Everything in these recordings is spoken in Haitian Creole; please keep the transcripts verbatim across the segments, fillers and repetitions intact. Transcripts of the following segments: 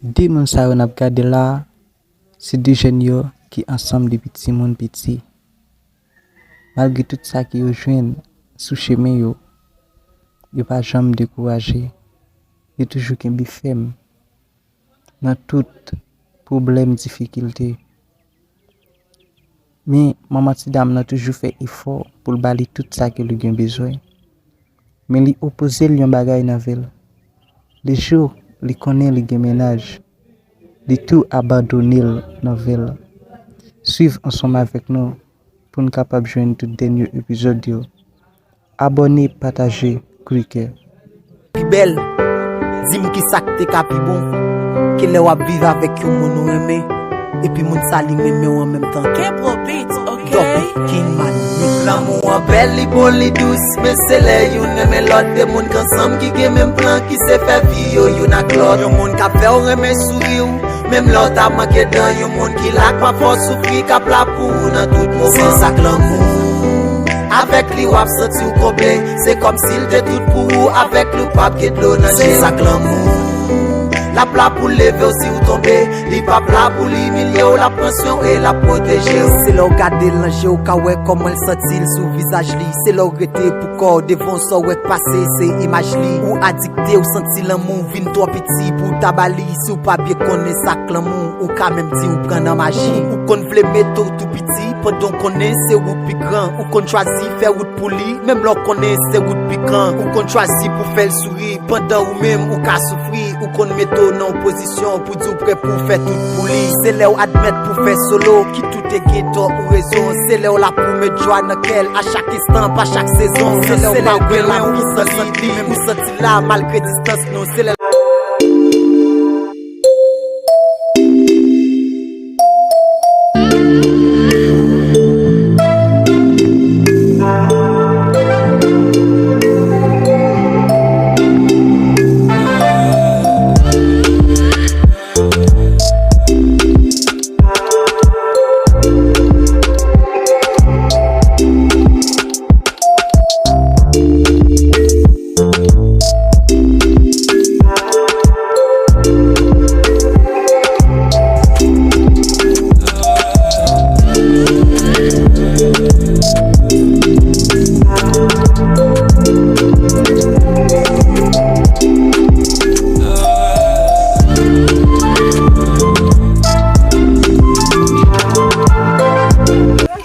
De moun sa yo n ap gade la a, se de jèn yo ki ansanm depi timoun piti. Malgre tout sa ke yo jwenn sou chemen yo, yo pa janm dekouraje. Yo toujou kenbe fèm nan tout pwoblèm, difikilte. Men, manman ti dam nan toujou fè efò pou l ba li tout sa ke li gen bezwen. Men li opoze l yon bagay nan vi l. Lejou li konnen li gen mennaj, li tou abandone l nan vi l. Swiv ansanm avèk nou pou n kapab jwenn tout dènye epizòd yo. Abòne, pataje, klike. Pi bèl, di m kisa k te ka pi bon ke lè w ap viv avèk yon moun ou renmen, epi moun sa li renmen w an menm tan tou. Kebro Beats, ok. Dòk King Manik. Lanmou an bèl, li bon, li dous, men se lè youn renmen lòt, de moun k ansanm ki gen menm plan, ki se fè vi yo youn ak lòt. Yon moun k ap fè w renmen souri w, menm lè w ta manke dan, yon moun ki la k pa fè w soufri, k ap la pou ou nan tout moman. Se sa k lanmou. Avèk li w ap santi w konble. Se kòmsi l te tout pou ou. Avèk li w p ap gen dlo nan je. Se sa k lanmou. L ap la pou l leve w si w tonbe. Li p ap la pou l imilye w. L ap pran swen w e l ap pwoteje w. Se lè w gade l nan je w ka wè kòman l santi l sou vizaj li. Se lè w rete pou kò w devan w, sa w wè k pase se imaj li. Ou adikte, ou santi lanmou vin twò piti pou w ta ba li. Si w pa byen konnen sa k lanmou, ou ka menm di w pran nan maji. Ou konn vle mete w tou piti pandan w konnen se ou k pi gran. Ou konn chwazi fè wout pou li, menm lè w konnen se ou k pi gran. Ou konn chwazi pou fè l souri pandan ou menm ou ka soufri. Ou konn mete w nan yon pozisyon pou di w prè pou w fè tout pou li. Se lè w admèt pou fè solo ki tout te gen tò ou rezon. Se lè w la pou w met jwa nan kè l a chak instan, pa chak sezon. Se lè w pa wè lavi san li, ou santi la malgre distans nou. Se lè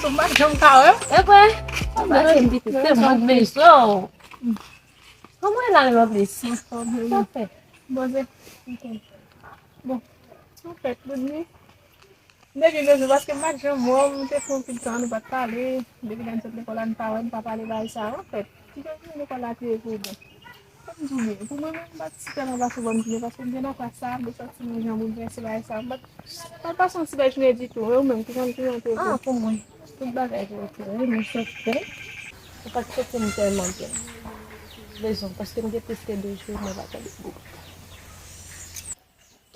Mwen pa janm ka wè. E vre? Mwen pa janm ka wè. Mwen bezwen w. Kòman w ye la, lè w ap lesi? Sa w fè? Poze. Ok. Bon. Anfèt, Ludmy, m te byen bezwen paske m pa t janm wè w, m te pran anpil tan, nou pa t pale. Depi lè n sot lekòl la, n pa wè, n pa pale bagay sa yo. Anfèt, ki jan jounen lekòl la te ye pou ou? Bon, fò m di w byen, pou mwen menm, m pa t si tèlman pase bòn jounen paske m te nan klas la, m te sòti nan jan boulvèse bagay sa yo. M pa t, m pa t pase yon ti bèl jounen ditou. E ou menm, ki jan jounen w te ye pou ou? Ah, pou mwen, tout bagay te oke wi, men sòf ke ou pa t trete m tèlman byen. Rezon, paske m gen plis ke de jou mwen pa tande bout.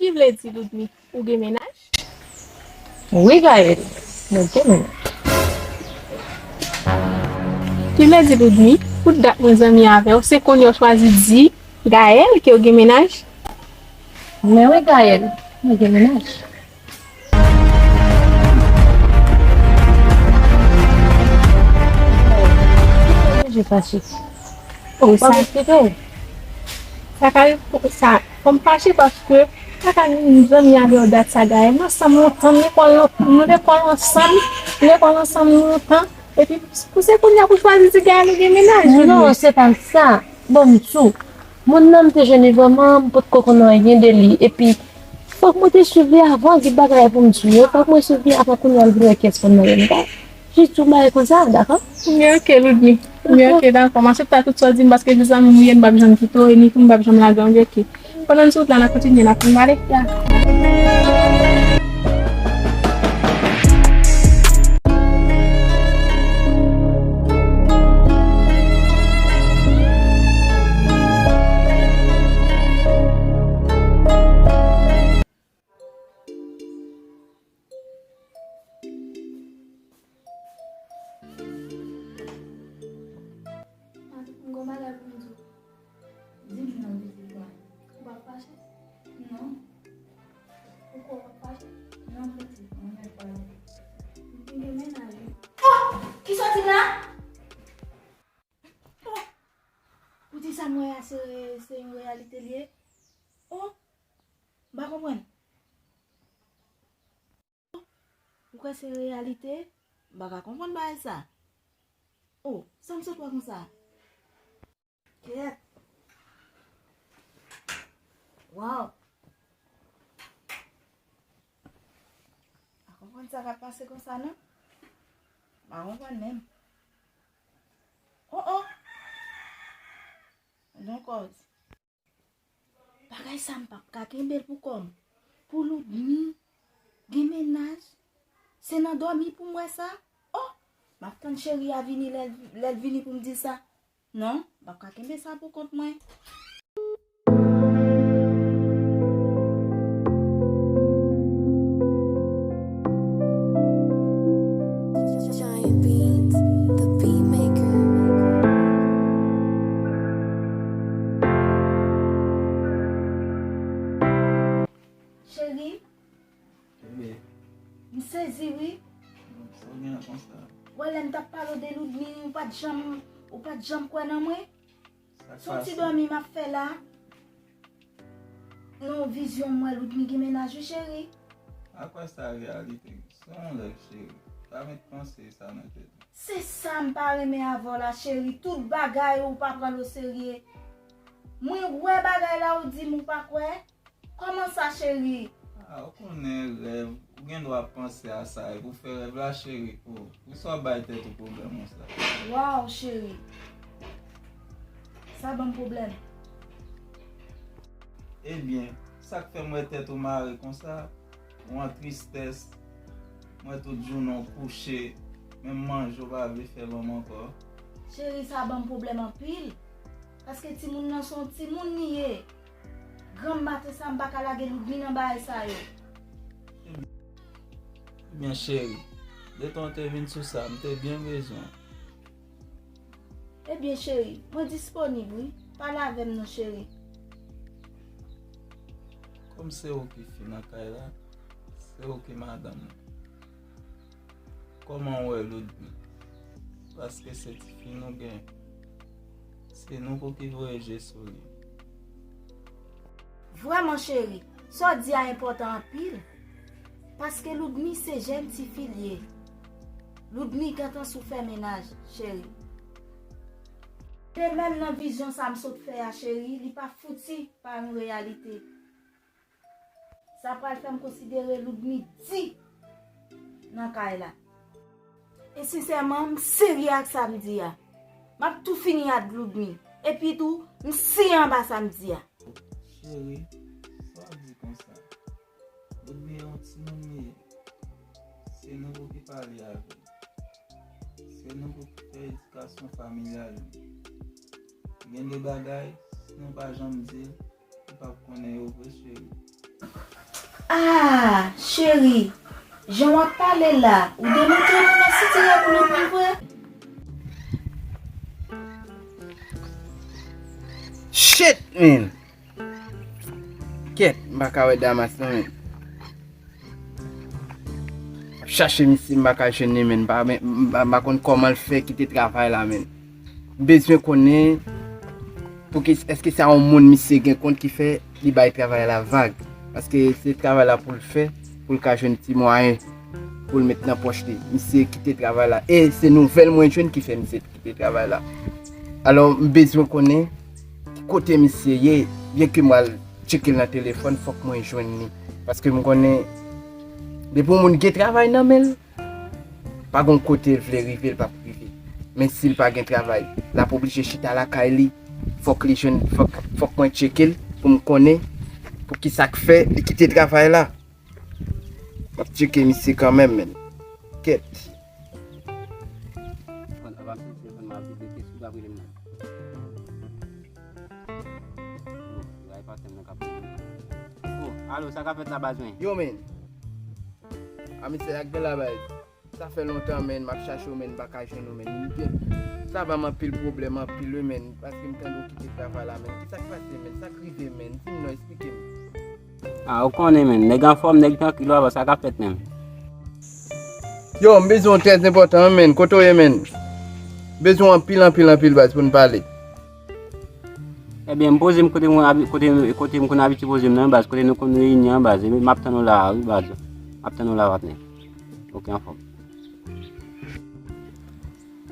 Ki vle di, Ludmy, ou gen mennaj? Wi, Gaëlle, mwen gen mennaj. Ki vle di, Ludmy, pou dat mwen zanmi avè w, se kounye a w chwazi di Gaëlle ke w gen mennaj? Men wi, Gaëlle, mwen gen mennaj. Je fache. Ou pa eksplike w. Sa ka, sa, fò m fache paske sa ka vin zanmi avè w dat sa Gaëlle. Nou ansanm lontan, nou lekòl, nou lekòl ansanm, nou lekòl ansanm lontan. Epi, pou se kounye a pou chwazi di Gaëlle ou gen mennaj, ou non, se pa sa. Bon, m di w, moun nan m te jwenn li vrèman, m potko konn anyen de li. Epi, fòk mwen te swiv li avan, gen bagay pou m di w yo. Fòk mwen swiv li avan kounye a l vin wè kiyès moun nan ye m ka. Jis di w bagay konsa, dakò? Byen, oke, Ludmy. Byen, oke, dakò. M aksepte tout sa w di m paske se zanmi m ou ye, m p ap janm kite w, e ni tou m p ap janm lage w, byen, oke. Pandan n sou wout la, n ap kontinye, n ap fin pale. Ya. Mwen gon bagay pou m di w. Di m non, pitit mwen. Ou p ap fache? Non. La? Oh! Ou di sa m wè a se, se yon reyalite l ye? Oh! M pa konprann. Ou kwè se reyalite? M pa ka konprann bagay sa. Oh, sa m sot wè konsa? Kèt. Waw. Pa konprann sa k ap pase konsa non. Pa konprann menm. Oh, oh. Non, kòz. Bagay sa m p ap ka kenbe l pou kò m. Pou Ludmy gen mennaj, se nan dòmi pou m wè sa? Oh! M ap tann cheri a vini lè l, lè l vini pou m di sa. Non, m p ap ka kenbe sa pou kont mwen. Giant Beats, the beat maker. Cheri, Bebe, m sezi wi. Sa w gen la konsa? Wè lè m t ap pale w de Ludmy, ou pa t janm, ou pa t janm kwè nan mwen. Sa k pase? Se yon ti dòmi m ap fè la. Nan yon vizyon m wè Ludmy gen mennaj wi cheri. Pa kwè sa reyalite. Se yon rèv cheri. Pa met panse sa nan tèt ou. Se sa m pa renmen avè w la cheri. Tout bagay ou pa pran l oserye. Mwen wè bagay la ou di m ou pa kwè. Kòman sa cheri? Ah, ou konnen rèv, ou gen dwa panse a sa epi w fè rèv la cheri. Oh, poukisa w bay tèt ou pwoblèm konsa? Waw cheri. Sa ban m pwoblèm. Ebyen, sa k fè m wè tèt ou mare konsa? Ou an tristès. M wè tout jounen w kouche, menm manje w pa vle fè ban m ankò. Cheri, sa ban m pwoblèm anpil. Paske timoun nan se yon timoun li ye. Granm maten sa m pa ka lage Ludmy nan bagay sa yo. Ebyen cheri, letan w te vin sou sa, m te byen bezwen w. Ebyen cheri, mwen disponib wi. Pale avè m non cheri. Kòm se ou ki fi nan kay la, se ou ki madanm mwen. Kòman w wè Ludmy? Paske se tifi nou gen. Se nou pou ki voye je sou li. Vrèman cheri, sa w di a enpòtan anpil. Paske Ludmy se jèn tifi l ye. Ludmy gentan sou fè mennaj, cheri. E menm nan vizyon sa m sot fè a, cheri, li pa fouti pa yon reyalite. Sa pral fè m konsidere Ludmy di nan kay la. E sensèman, m serye ak sa m di a. M ap tou fini ak Ludmy. Epi tou, m siyen anba sa m di a. Cheri, sa w di konsa? Ludmy yon timoun li ye. Se nou pou ki pale avè l. Se nou pou ki fè edikasyon familyal li. Gen de bagay, si nou pa janm di l, li p ap konnen yo vre, cheri. Ah, cheri, jan w ap pale la, ou demontre nou nan sitiyasyon nou vre. Shit, man! Kèt, m pa ka wè Damas non, men. M ap chache misye, m pa ka jwenn li, men. M pa, men, m pa, m pa konn kòman l fè kite travay la, men. M bezwen konnen, pouki, èske se yon moun misye gen kont ki fè li bay travay la vag? Paske se travay la pou l fè, pou l ka jwenn ti mwayen pou l met nan pòch li. Misye kite travay la. E se nouvèl mwen jwenn ki fè misye kite travay la. Alò, m bezwen konnen ki kote misye ye, byenke m al tcheke l nan telefòn, fòk mwen jwenn li. Paske m konnen, depi yon moun gen travay nan men l, pa gon kote l vle rive, l p ap rive. Men si l pa gen travay, l ap oblije chita lakay li. Fòk li jwenn, fòk, fòk mwen tcheke l pou m konnen poukisa k fè li kite travay la. M ap tcheke misye kanmenm, men. Kèt. Konn ap ap telefòn mwen ap vibre, kiyès ki t ap rele m nan? Oh, se bagay patnè m nan k ap rele m. Oh, alo, sa k ap fèt la, baz mwen? Yo, men. A, misye, ak bèl la, baz. Sa fè lontan, men, m ap chache w, men, m pa ka jwenn ou, men. M byen, sa ban m anpil pwoblèm, anpil, wi, men, paske m tande w kite travay la, men. Kisa k pase, men? Sa k rive, men? Di m non, eksplike m. Ah, ou konnen, men. Nèg anfòm, nèg trankil, w a wè sa k ap fèt, men. Yo, m bezwen w trè enpòtan, men. Kote w ye, men? Bezwen anpil, anpil, anpil baz pou n pale. Ebyen, m poze m kote mwen abi-, kote, kote m konn abitye poze m nan, baz, kote nou konn reyini an, baz. Ebyen, m ap tann ou la a, wi, baz. M ap tann ou la, patnè. Ok, anfòm.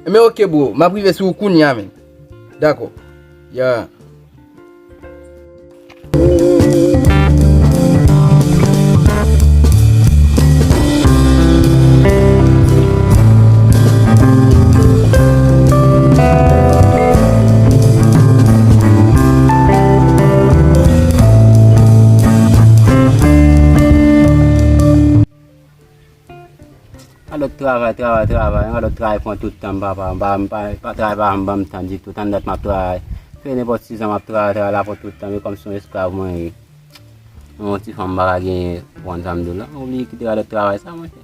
Ebyen, ok, bro. M ap rive sou ou kounye a, menn. Dakò. Ya. Radòt travay, travay, travay. Radòt travay pran tout tan m, papa. M pa, m pa, pa travay pa ban m tan ditou. Tann dat m ap travay. Fè nenpòt sizon m ap travay, travay la pran tout tan m. E kòmsi yon esklav mwen ye. Yon ti fanm m pa ka genyen pou konn sa m di w la. Mwen oblije kite radòt travay sa, monchè.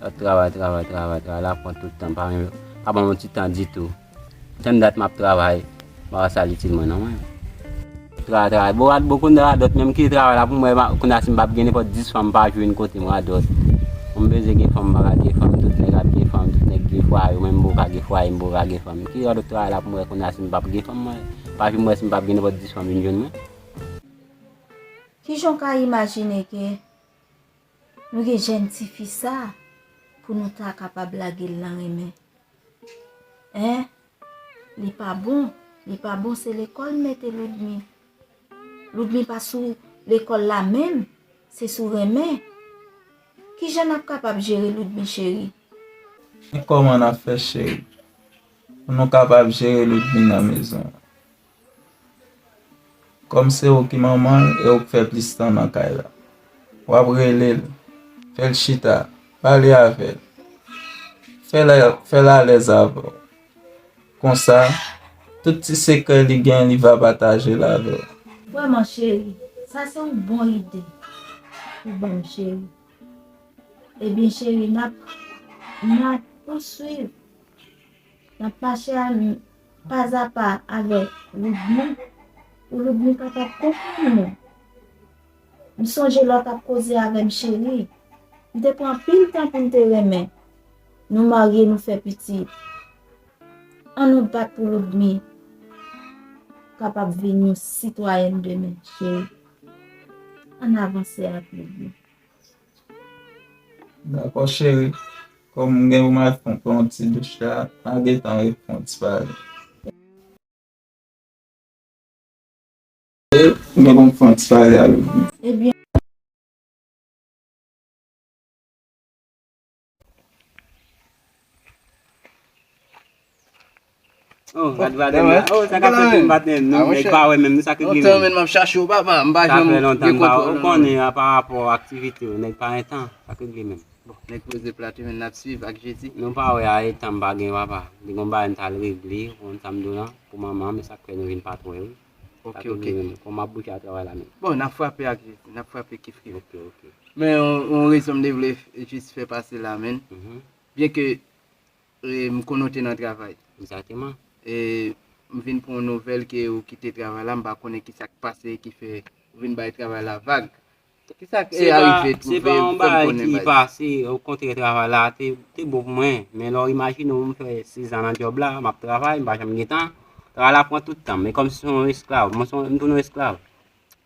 Radòt travay, travay, travay, travay la pran tout tan m. Pa menm, pa ban m yon ti tan ditou. Tann dat m ap travay, m pa wè sa l itil mwen non, mwen. Travay, travay. Bon, rad-, bon, kounye a radòt menm ki travay la pou mwen, ma-, kounye a si m p ap gen nenpòt dis fanm pa jou vin kote m radòt. Bon, m bezwen gen fanm, m pa ka gen fanm, tout nèg ap gen fanm, tout nèg gen fwaye, mwen m poko ka gen fwaye, m poko ka gen fanm. Ki radòt travay la pou mwen kounye a si m p ap gen fanm, mwen? Pa jou m wè si m p ap gen nenpòt dis fanm vin jwenn mwen. Kijan w ka imajine ke nou gen jèn tifi sa pou nou ta kapab lage l nan renmen? Hein? Li pa bon. Li pa bon, se lekòl mete Ludmi. Ludmi pa sou lekòl la menm, se sou renmen. Kijan n ap kapab jere Ludmi cheri? Men kòman n ap fè cheri, pou nou kapab jere Ludmi nan mezon an? Kòm se ou ki manman l e ou k fè plis tan nan kay la, w ap rele l, fè l chita, pale avè l, fè l, fè l alèz avè w. Konsa, tout ti sekrè li gen, li va pataje l avè w. Vrèman, cheri, sa se yon bon ide ou ban m, cheri. Ebyen, cheri, n ap, n ap pouswiv. N ap mache a, pa a pa avèk Ludmi, pou Ludmi kapab konprann nou. M sonje lè w t ap koze avè m, cheri. M te pran anpil tan pou m te renmen. Nou marye, nou fè pitit. Ann nou bat pou Ludmi kapab vin yon sitwayèn demen, cheri. Ann avanse ak Ludmi. Dakò, cheri. Kòm m gen pou m al fè yon, fè yon ti douch la, m a gentan ret fè yon ti pale. M gen pou m fè yon ti pale avè w. Ebyen. Oh, gad Vaden la. Oh, sa k ap fèt menm, patnè? Nou nèg pa wè menm, nou sa k regle menm. Lontan menm m ap chache w, papa, m pa janm gen kontwòl. Ou konnen, a, pa rapò aktivite yo, nèg pa gen tan, sa k regle menm. Bon, nèg poze plat wi, men n ap swiv ak Jezi. Nou pa wè a, e tan m pa gen, papa. Li gon bagay m t al regle, ou konn sa m di w lan, pou manman, men sa k fè nou vin pa twò, wi. Ok, ok. Sa k regle menm. Kòm m ap bouke a travay la menm. Bon, n ap frape ak Jezi, n ap frape kif kif. Ok, ok. Men yon, yon rezon m te vle jis fè pase la, menn. Byen ke e, m konnen w te nan travay. Egzakteman. E, m vin pran yon nouvèl ke ou kite travay la, m pa konnen ki sa k pase ki fè ou vin bay travay la vag. Ki sa k, e, arive twouve w, fè m konnen bagay. Se pa, se pa yon bagay ki pase, okontrè, travay la te, te bon pou mwen. Men lè w imajine w, m fè sezan nan djòb la, m ap travay, m pa janm gen tan. Travay la pran tout tan m. E kòmsi se yon esklav, mwen se yon, m tounen yon esklav.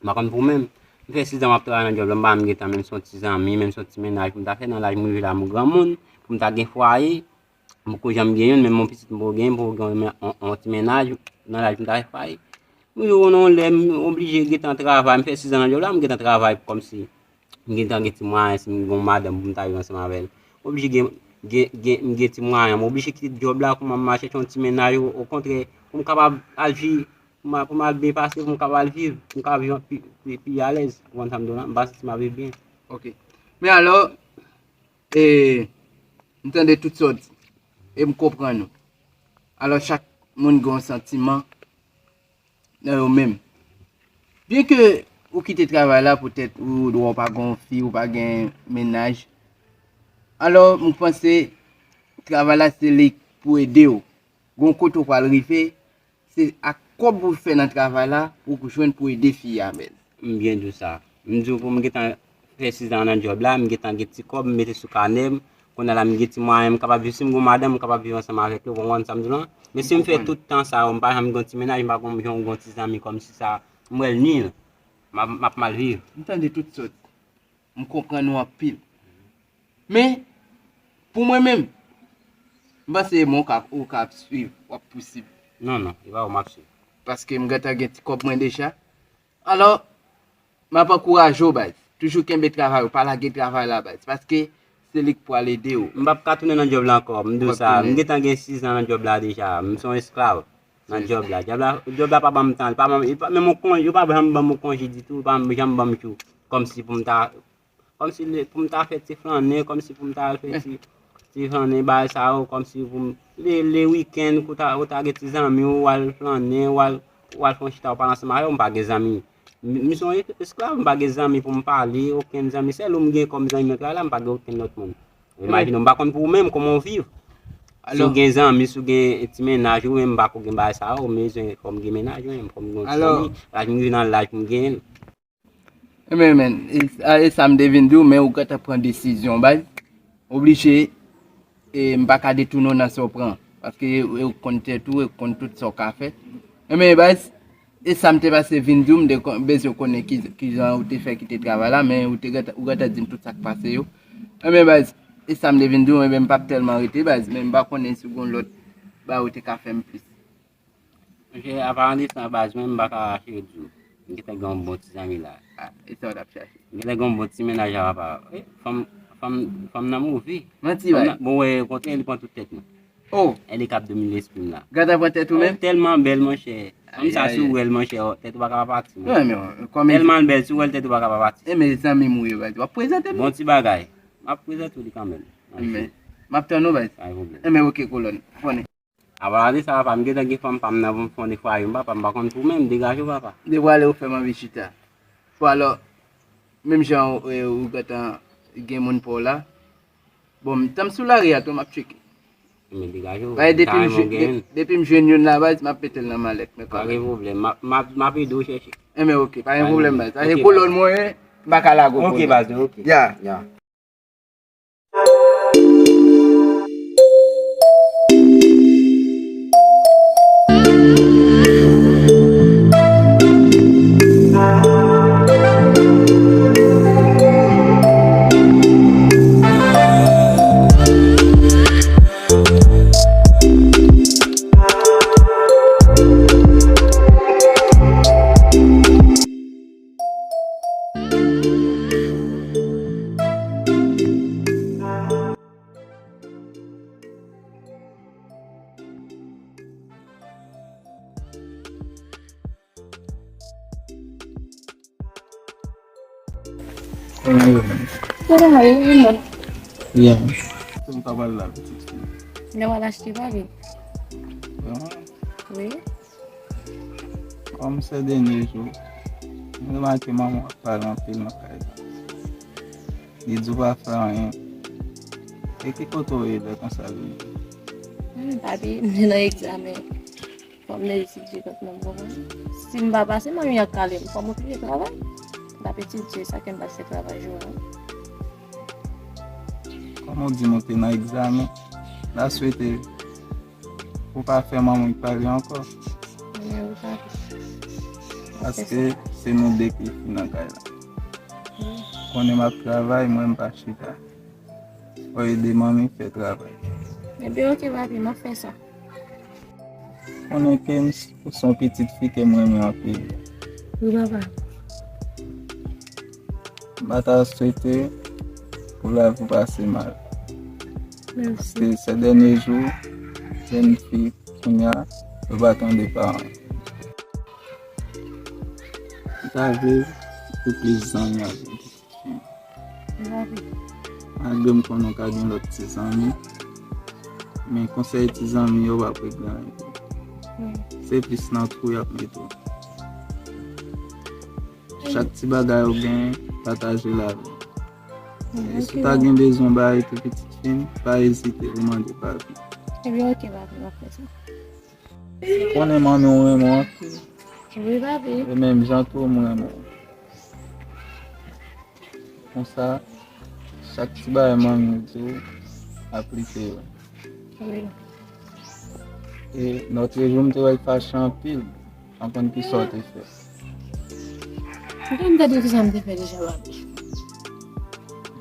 M pa konn pou mwen. M fè sezan m ap travay nan djòb la, m pa menm gen tan, menm se yon ti zanmi, menm se yon ti mennaj pou m ta fè nan laj m rive la, m granmoun, pou m ta gen fwaye. M poko janm gen youn, menm yon pitit m poko gen, m poko gen yon, yon, yon ti mennaj nan laj pou m ta fè fwaye. M rive nan yon lè, m oblije gentan travay, m fè sezan nan djòb la, m gentan travay kòmsi m gentan gen ti mwayen, si m gen yon madanm pou m ta viv ansanm avè l. M oblije gen, gen, gen, m gen ti mwayen, m oblije kite djòb la pou m al chèche yon ti mennaj, o, okontrè, pou m kapab al viv, pou m al, pou m al byen pase, pou m kapab al viv, pou m kapab viv pi, pi, pi alèz, ou konprann sa m di w lan, m pa santi m ap viv byen. Ok. Men alò, e, m tande tout sa w di, e m konprann ou. Alò, chak moun gen yon santiman nan yo menm. Byen ke ou kite travay la, poutèt ou, ou pa gen fi, ou pa gen mennaj. Alò, m panse travay la se li pou ede w. Gon kote w pral rive, se ak kòb ou fè nan travay la pou w jwenn pou ede fi a, men. M byen di w sa. M di w pou m gentan fè sezan nan djòb la, m gentan gen ti kòb, m mete sou kanè m. Kounye a la, m gen ti mwayen, m kapab viv, si m gen yon madanm, m kapab viv ansanm avèk yo, w konprann sa m di w lan? Men si m fè tout tan sa yo, m pa janm gen yon ti mennaj, m pa gon, yon, yon ti zanmi kòmsi sa, m wè l nil. M ap, m ap mal viv. M tande tout sòt. M konprann ou anpil. Men, pou mwen menm, m panse mwen ou ka, ou ka ap swiv, w ap pousib. Non, non, e pa ou m ap swiv. Paske m gentan gen ti kòb mwen deja. Alò, m ap ankouraje w, baz. Toujou kenbe travay ou, pa lage travay la, baz. Paske se li k pral ede w. M p ap ka tounen nan djòb la ankò, m di w sa. M gentan gen sis an nan djòb la deja. M se yon esklav nan djòb la. Djòb la, djòb la pa ban m tan, li pa ban m, li pa, menm yon konje, yo pa janm ban m yon konje ditou, yo pa janm ban m jou. Kòmsi pou m ta, kòmsi le, pou m ta fè ti flannen, kòmsi pou m ta al fè ti, ti flannen, bagay sa yo, kòmsi pou m, le, le wikenn, ou ta, ou ta gen ti zanmi w, w al flannen, w al, w al fè yon chita, w pale ansanm avè yo, m pa gen zanmi. M, m se yon esklav, m pa gen zanmi pou m pale, okenn zanmi. Sèl ou m gen kòm zanmi nan travay la, m pa gen okenn lòt moun. Imajine w, m pa konn pou ou menm, kòman w viv. Si w gen zanmi, si w gen ti mennaj ou menm, m pa ko gen bagay sa yo, men fò m gen mennaj mwen menm, fò m gen yon ti zanmi. Laj m rive nan laj pou m genyen l. Ebyen, men, e, e sa m te vin di w, men ou gentan pran desizyon, baz. Oblije, e m pa ka detounen w nan sa w pran. Paske e ou konn tèt ou, e ou konn tout sa w ka fè. Ebyen, baz, e sa m te pase vin di w, m te kon, bezwen konnen ki, kijan ou te fè kite travay la, men ou te gentan, ou gentan di m tout sa k pase yo. Ebyen, baz, e sa m te vin di w, ebyen, m p ap tèlman rete, baz, men m pa konnen si w gen lòt bagay ou te ka fè m plis. Monchè, aparan de sa, baz, mwen, m pa ka cheri di w. M gentan gen yon bon ti zanmi la. Ah, e sa w t ap chache? M gentan gen yon bon ti mennaj la, papa. Eh, fanm, fanm, fanm nan move. Manti, bay. Bon, wè, kontrè, li pran tout tèt mwen. Oh! E li k ap domine lespri m la. Gad ap pran tèt ou menm? Tèlman bèl, monchè. Fanm sa, si w wè l, monchè, tèt ou pa ka pa pati, monchè. Tèlman l bèl, si w wè l, tèt ou pa ka pa pati. E men zanmi m ou ye, baz. W ap prezante m? Bon ti bagay. M ap prezante w li kanmenm. M ap tann ou, baz. Pa gen pwoblèm. E men, oke, kolòn. Konnen. Apa de sa, papa, m gentan gen fanm pa m nan pou m fonde fwaye m, papa, m pa konn pou mwen, m degaje w, papa. Depi w ale, ou fè m anvi chita. Bon, alò, menm jan ou, ou gentan gen moun pa w la, bon, m tann sou lari a tou, m ap tcheke. Men degaje w, depi m jwenn youn la, baz, m ap mete l nan malèt mwen kanmenm. Pa gen pwoblèm, m ap, m ap, m ap ede w chèche. Enben, oke, pa gen pwoblèm, baz. Sa se kolòn mwen ye, m pa ka lage w. Oke, baz, oke. Ya. Ya. Kòman yo menm? Kòman yo menm? Byen. Kote w ta pral la, pitit fi? Mwen pral achte pale. Vrèman? Wi. Kòm sè dènye jou, m remake manman w ap pale anpil nan kay la. Li di w pa fè anyen. E ki kote w ye lè konsa vini? Hmm, papi, m te nan egzamen. Fò m nan etidye kont mwen, w konprann? Si m pa pase, manmi ap kale m. Fò m oblije travay. M ap etidye, sa ke m pa fè travay jou a. Kòman w di m ou te nan egzamen? M ta swete ou pa fè manman w pale ankò. Paske se nou de ki fi nan kay la. Konnen m ap travay, mwen m pa chita. Fò ede manmi fè travay. Ebyen, oke, papi, m ap fè sa. Konnen ke m, ou se yon pitit fi ke m renmen anpil. Wi, papa. M pa ta swete pou lavi w pase mal. Mèsi. Paske sè dènye jou, jèn fi kounye a, yo pa tande paran yo. M ta vle ou plis zanmi avè m. Malgre m konnen w ka gen lòt ti zanmi, men konsèy ti zanmi yo p ap regle anyen. Se plis nan twou y ap mete w. Chak ti bagay ou genyen, pataje l avè m. E si w ta gen bezwen bagay tou, pitit fi m, pa ezite pou mande papi. Ebyen, oke, papi, m ap fè sa. Konnen manmi w renmen w anpil. Wi, papi. E menm jan tou, mwen renmen w. Konsa, chak ti bagay manmi w di w, aplike yo. Wi. E lòt jou, m te wè l fache anpil. M pa konn ki sa w te fè. Ou pa m ta di w ki sa m te fè deja, papi.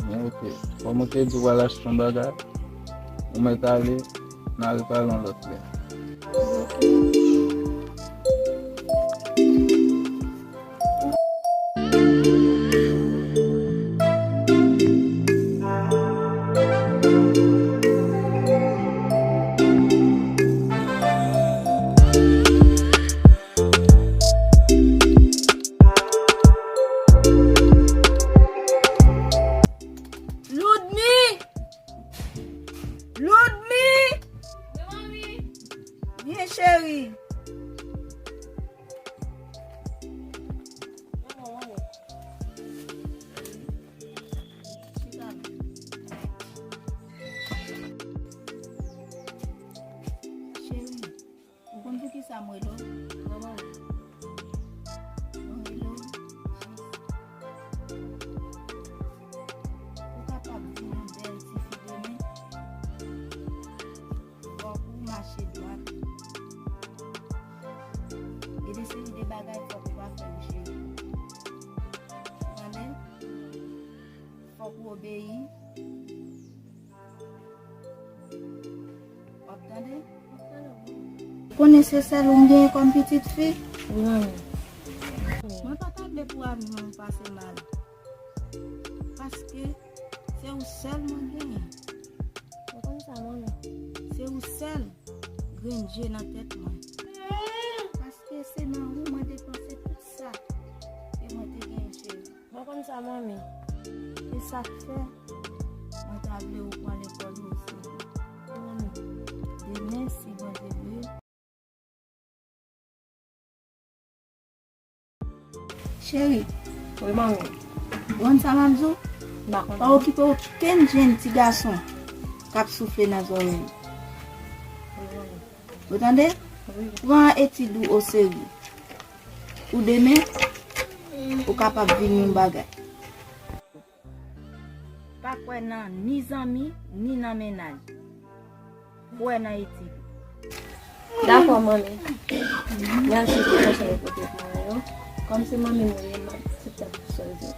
Bon, ok. Kòm ou te di w al achte yon bagay, ou mèt ale, n al pale yon lòt lè. Loudmi! Loudmi! Wi, manmi. Vyen, cheri. Chita la. Cheri. Ou konn poukisa m rele w? Kòman? Mwen rele w jis pou w kapab vin yon bèl tifi demen. Fòk ou mache dwat. Gen de seri de bagay fòk ou pa fè yo, cheri. Ou tande? Fòk ou obeyi. W ap tande? Konnen se sèl ou m genyen kòm pitit fi? Wi, manmi. Mwen pa ta vle pou avni w pase mal. Paske se ou sèl mwen genyen. Mwen konn sa, manmi. Se ou sèl grenn je nan tèt mwen. Paske se nan ou mwen depanse tout sa ke mwen te genyen, cheri. Mwen konn sa, manmi. E sa k fè mwen ta vle ou pran lekòl ou oserye. Manmi. Demen, si Bondye vle. Cheri. Wi, manmi. Ou konn sa m ap di w? M pa konn. Pa okipe okenn jenn ti gason k ap soufle nan zòrèy ou. Wi, manmi. Ou tande? Wi. Pran etid ou oserye. Pou demen, ou kapab vin yon bagay. Pa kwè nan ni zanmi, ni nan mennaj. Kwè nan etid. Dakò, manmi. Mèsi pou konsèy ou pote pou mwen yo. Kòm se manmi m ou ye, m ap tout tan sou li.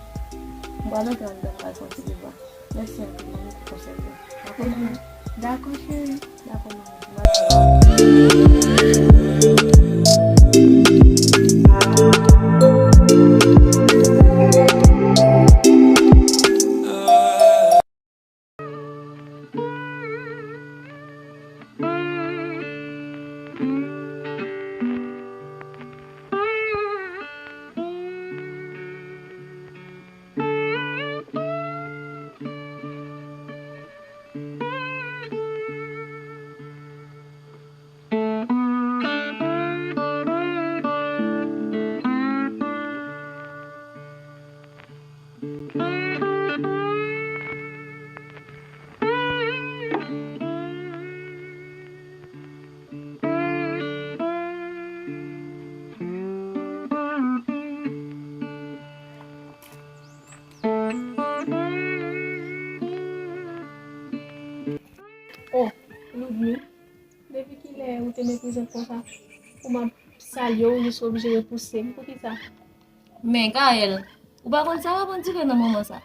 M pral antre anndan, m pral fè yon ti devwa. Mèsi anpil, manmi, pou konsèy yo. Dakò, manmi? Dakò, cheri. Dakò, manmi. Oh, Ludmi, depi kilè ou te meprize m konsa? Ou m ap salye w, jis ou oblije repouse m. Poukisa? Men, Gaëlle, ou pa konn sa w ap andire nan moman sa.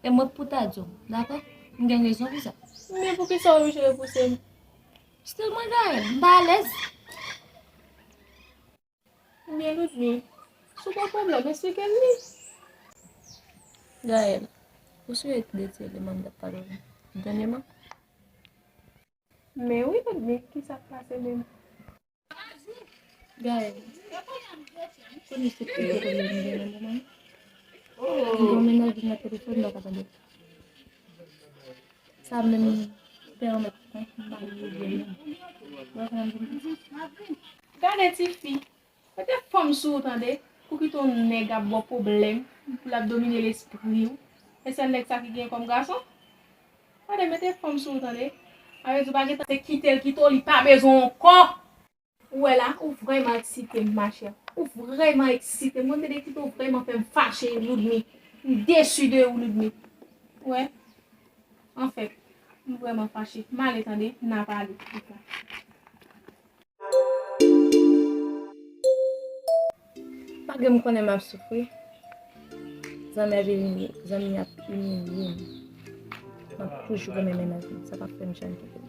E mwen k pou ta di w, dakò? M gen rezon pou sa. Men poukisa w oblije repouse m? Still mwen, Gaëlle, m pa alèz. Men Ludmi, si w gen pwoblèm, esplike m li. Gaëlle, ou sou etid etye li, manmi, m t ap pale w dènyèman. Men wi, Ludmi, kisa k pase menm? Gaëlle, konnen se pwoblèm m gen nan moman. M gen yon mennaj nan telefòn, m pa ka tande. Sa menm pèmèt mwen pa rive byen. Ou wè sa m di? Gade tifi, mete fanm sou ou tande, pou kite yon nèg ap ba w pwoblèm, pou l ap domine lespri w. E sèl nèg sa ki gen kòm gason? Gade, mete fanm sou ou tande. Sa vle di ou pa gentan se kite l kite w, li pa bezwen w ankò. Ou wè la, ou vrèman eksite m, machè. Ou vrèman eksite m. Mwen tande kite w vrèman fè m fache, Ludmi. M desi de ou, Ludmi. Ou wè? Anfèt, M vrèman fache. M ale tande, n a pale pita. Malgre m konnen m ap soufri, zanmi ap imilye, zanmi ap imilye m. M ap toujou renmen mennaj mwen, sa p ap fè m janm kite l.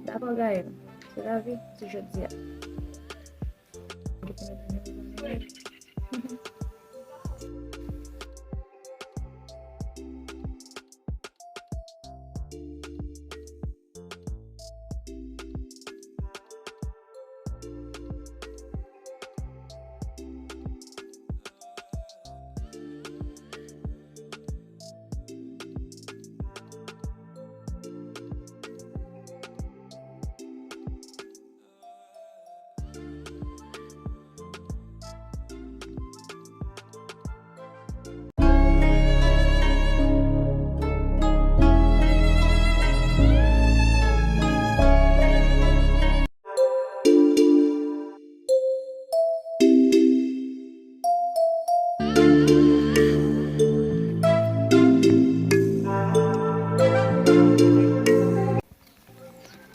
Dakò, Gaël, se lavi, se jodi a.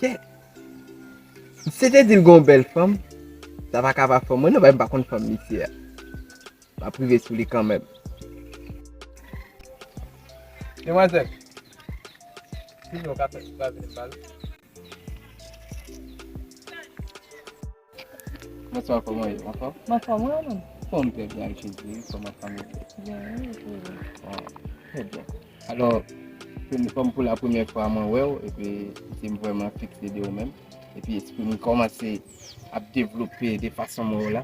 Kèt! Misye te di l gon bèl fanm. Sa pa ka pa fanm mwen non, paske m pa konn fanm misye a. M ap rive sou li kanmenm. Demwazèl, ki jan w ka fè pou gade m pale? Bonswa, kòman w ye? Anfòm? M anfòm, wi, ou menm? Bon, m trè byen, ak Jezi, kòman fanmi w ye? Byen, wi, wi, wi. Bon, trè byen. Alò, se kòm pou la premyè fwa mwen wè w, epi se m vrèman fikse de ou menm. Epi espri m kòmanse ap devlope de fason mwen wè w la.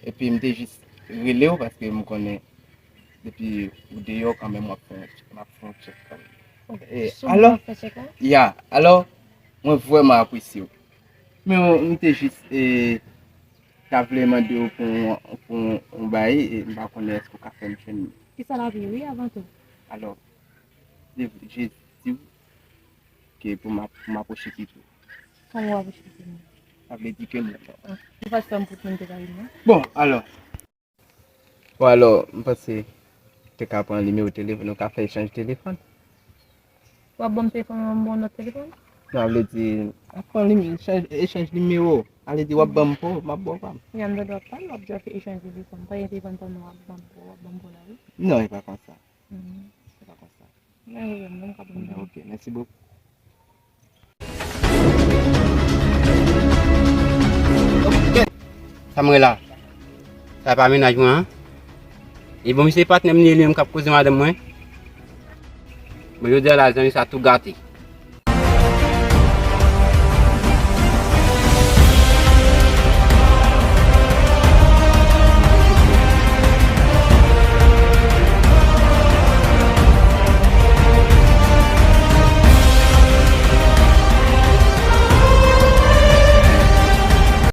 Epi m te jis rele w paske m konnen depi ou deyò kanmenm w ap fè yon, m ap fè yon tchèk kanmenm. Ok, e, sou alò, mwen fè tchèk la? Ya, alò, mwen vrèman apresye w. Men w, m te jis, e, ta vle mande w pou yon, pou yon, yon bagay, e m pa konnen èske w ka fè m jwenn li. Kisa l ap ye, wi, avan tou? Alò, se vre, Jezi di w ke pou m ap, pou m apwoche pito. Kòman w apwoche pito? Sa vle di ke m... Ah, ou pa t fè m pou moun te ka vin, non? Bon, alò, Bon, alò, m panse w te ka pran nimewo telefòn, nou ka fè echanj telefòn. W ap ban m telefòn mwen, m ban w lòt telefòn? Non, vle di, ap pran lim-, echanj, echanj nimewo. A vle di, w ap ban m pa w, m ap ba w pa m. Ya, m tande w ap pale, w ap di w ap fè echanj telefòn. Pa gen telefòn pa m non, w ap ban m pa w, w ap ban m pa w la, wi. Non, e pa konsa. Mhm. E pa konsa. Mwen, mwen, mwen, mwen ka pran. Ok, mèsi bokou. Sa m wè la, sa pa mennaj mwen an. E bon, misye patnè m li ye, li menm k ap koze madanm mwen. Bon, jodi a la, zanmi sa tou gate.